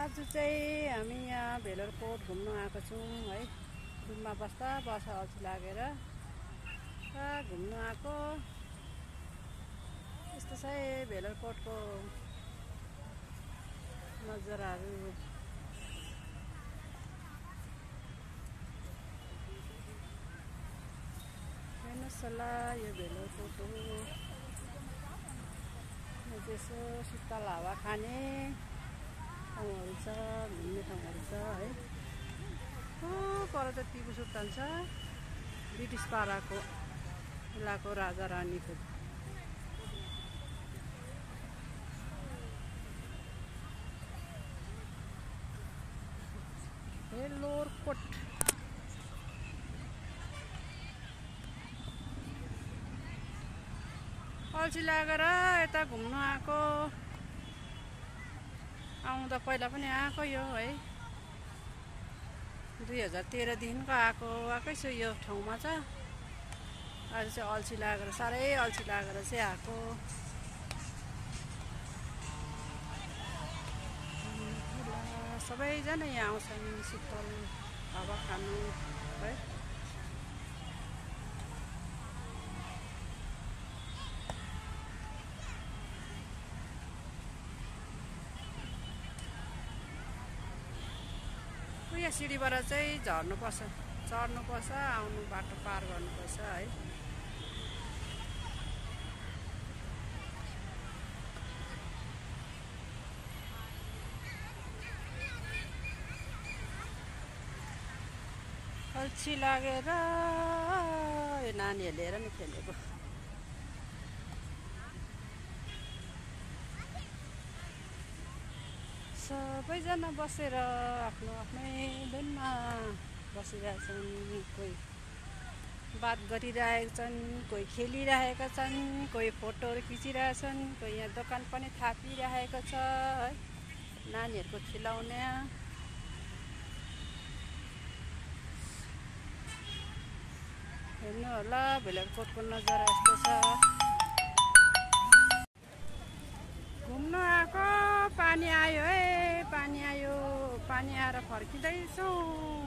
आज चाहिँ हामी यहाँ भेलोरकोट घुम्न आएको छौँ है। रुममा बस्दा अल्छी लागेर घुम्न आएको। यस्तो चाहिँ भेलोरकोटको नजाराहरू। हेर्नुहोस् होला यो भेलोरकोट हो। यसो शीतल हावा खाने ठाउँहरू छ, घुम्ने ठाउँहरू छ है। पर त टिपु सुल्तान छ, ब्रिटिस पाराको बेलाको राजा रानीको। भेलोरकोट अल्छी लागेर यता घुम्न आएको। आउँदा पहिला पनि आएको यो है। 2013 देखिको आएकै छु यो ठाउँमा चाहिँ। आज चाहिँ अल्छी लागेर, साह्रै अल्छी लागेर चाहिँ आएको। सबैजना यहाँ आउँछन् शीतल हावा खानु है। यहाँ सिडीबाट चाहिँ झर्नुपर्छ, चढ्नुपर्छ, आउनु बाटो पार गर्नुपर्छ है। अल्छी लागेर यो नानीहरूले हेर नि खेलेको। सबैजना बसेर आफ्नो आफ्नै धुनमा बसिरहेछन्। कोही बात गरिरहेछन्, कोही खेलिरहेका छन्, कोही फोटोहरू खिचिरहेछन्, कोही यहाँ दोकान पनि थापिरहेको छ है। नानीहरूको खिलाउने हेर्नु होला। भेलोरकोटको नजारा यस्तो छ। घुम्न आएको, पानी आयो है, पानी आयो। पानी आएर फर्किँदैछौँ।